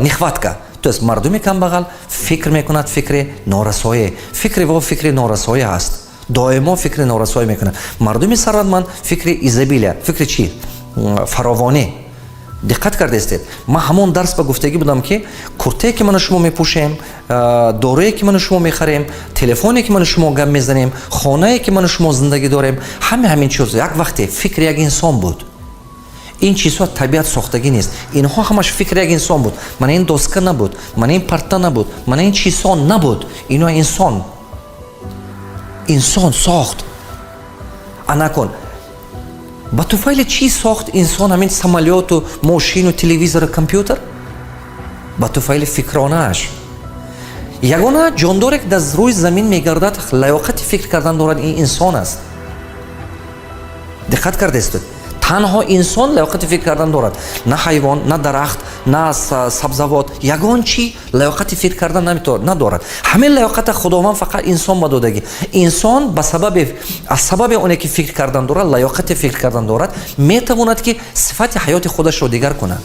Нехватка, то есть мардуми камбағал фикр мекунад фикри норасоӣ, фикри во фикри норасоӣ ҳаст, доимо фикри норасоӣ мекунад. Мардуми сарватманд фикри изобилия, фикри чӣ? Фаровонӣ. Диққат кардаистед, ман ҳамон дарс ба гуфтагӣ будам, ки куртае, ки ману шумо мепӯшем, доруе, ки ману шумо мехарем, телефоне, ки ману шумо гап мезанем, хонае, ки ману шумо зиндагӣ дорем, ҳаме ҳамин чиз як вақте фикри як инсон буд. Ин чизҳо табиат сохтагӣ нест, инҳо ҳамаш фикри як инсон буд. Мана ин доска набуд, мана ин парта набуд, мана ин чизҳо набуд, ино инсон сохт. Анакун ба туфайли чӣ сохт инсон ҳамин самолёту, мошину, телевизору, компютер? Ба туфайли фикронааш. Ягона ҷондоре, ки дар рӯи замин мегардад, лаёқати фикр кардан дорад, ин инсон аст. Диққат кардаистед, танҳо инсон лаёқати фикр кардан дорад. На ҳайвон, на дарахт, на сабзавот, ягон чӣ лаёқати фикр кардан надорад. Ҳамин лаёқата Худованд фақат инсон ба додагӣ. Инсон ба сабаби аз сабаби оне ки фикр кардан дорад, лаёқати фикр кардан дорад, метавонад, ки сифати ҳаёти худашро дигар кунад.